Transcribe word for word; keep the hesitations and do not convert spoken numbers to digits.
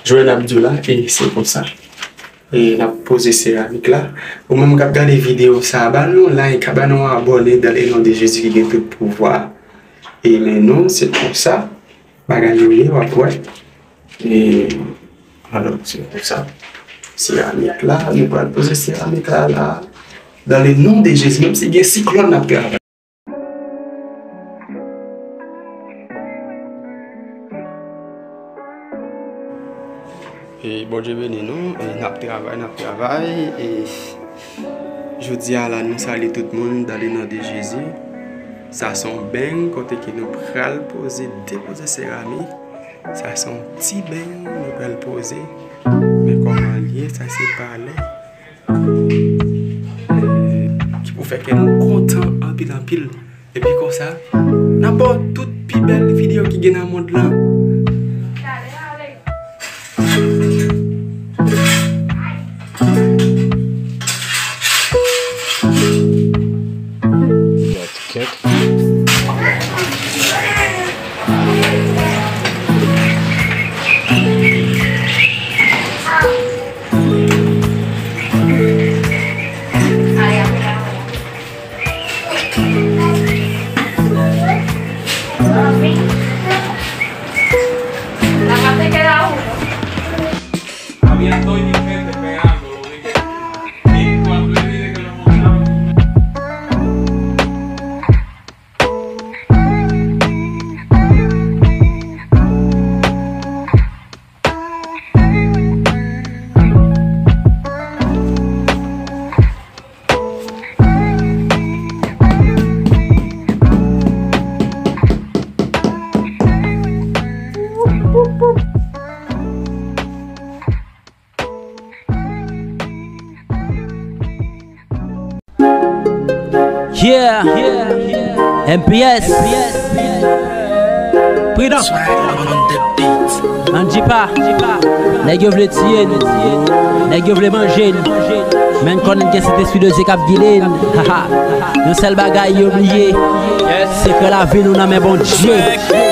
Jwè n ap di w la, e se konsa. E n ap poze seramik la. Ou menm k ap gade videyo sa a, ba nou yon like, ba nou yon abòne dans le nom de Jésus ki gen tout pouvwa. E men nou, se konsa bagay yo ye, w ap wè. E alò, se konsa. Seramik la, nou pral poze seramik la, la. Dans le nom de Jésus, menm si gen siklòn, n ap travay. E Bondye beni nou, e n ap travay, n ap travay, e jodi a la, nou salye tout moun dans le nom de Jésus. Sa se yon beng kote ke nou pral poze, depoze seramik. Sa se yon ti beng nou pral poze. Men kòman l ye, sa se palè. Ki pou fè kè nou kontan anpil, anpil. Epi konsa, n ap ba w tout pi bèl videyo ki gen nan mond lan. Había dos diferentes pegando, lo vi que, y cuando él dice que lo montamos, Yeah, M P S. Pridan. Anjipa. Nèg yo vle tiye n. Nèg yo vle manje n. Men n konnen gen Sentespri de Dye k ap gide n. Haha. Yon sèl bagay yo bliye. Sekrè lavi nou nan men Bondye.